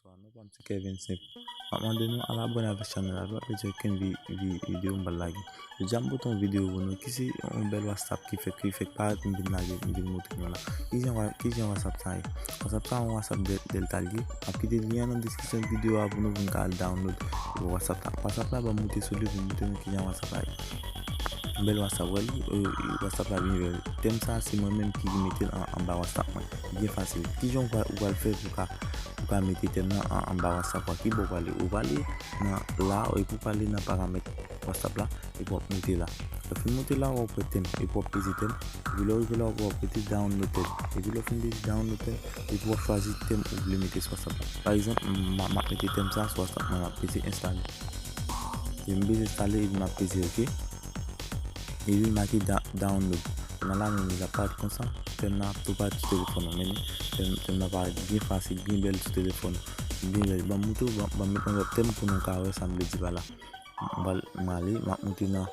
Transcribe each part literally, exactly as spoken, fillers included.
Bonswa, non pa m se Kevin Simple. M ap mande nou al abòne avèk chanèl la, pa pèdi okenn vi- vi- videyo m pral lage. Jodi a m pote yon videyo pou nou ki se yon bèl WhatsApp ki fèk ki fèk parèt m vin lage m vin montre nou la. Kijan wa- kijan WhatsApp sa ye? WhatsApp sa yon WhatsApp Del- Delta l ye. M ap kite lyen an nan deskripsyon videyo a pou nou pou n ka al download WhatsApp la. WhatsApp la ban m moute sou li pou m montre nou kijan WhatsApp la ye. Bèl WhatsApp, wè li, euh, WhatsApp la byen bèl. Tèm sa se mwen menm ki mete l an- anba WhatsApp mwen. Byen fasil. Kijan ou pral ou pral fè pou ka ou ka mete tèm nan an- anba WhatsApp ou a? Ki bò ou prale? Ou prale nan la epi ou prale nan paramèt WhatsApp la epi w ap moute la. Lè w fin moute la w ap wè tèm epi w ap peze tèm. Epi lè w rive la w ap wè w ap mete download tèm. Epi lè w fin peze download tèm epi w ap chwazi tèm ou vle mete sou WhatsApp la. Pa egzanp m ap mete tèm sa sou WhatsApp mwen m ap peze enstale. Epi m peze enstale epi m ap peze ok. Epi make download. Nan la menm li ap parèt konsa. Tèm nan ap tou parèt sou telefòn ou. Men tèm nan parèt byen fasil, byen bèl sou telefòn ou. Byen bèl. Ban m moute w, ban m met yon lòt tèm pou nou ka wè sa m vle di pa la. M pral m ale, m ap moute nan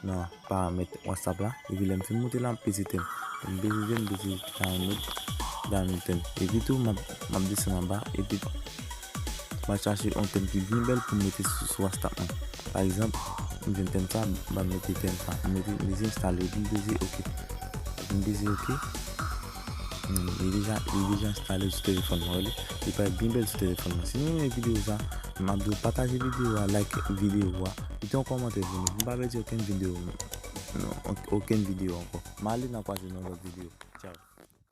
nan paramèt WhatsApp la. Epi lè m fin moute la, m ap peze tèm. Lè m peze tèm, m peze download, download tèm. Epi tou, m ap m ap desann anba epi m al chache yon tèm ki byen bèl pou m mete sou, sou WhatsApp mwen. Pa egzanp, m jwenn tèm sa, m ap mete tèm sa. M mete, m peze enstale, epi m peze ok. Epi m peze ok. Hmm, li deja, li deja enstale sou telefòn mwen, wè li. Li parèt byen bèl sou telefòn mwen. Si nou renmen videyo sa, m ap di w pataje videyo a, like videyo a, kite yon kòmantè pou nou. Pou m pa pèdi okenn videyo, okenn videyo ankò. M ale nan kwaze nan lòt videyo. Tchao.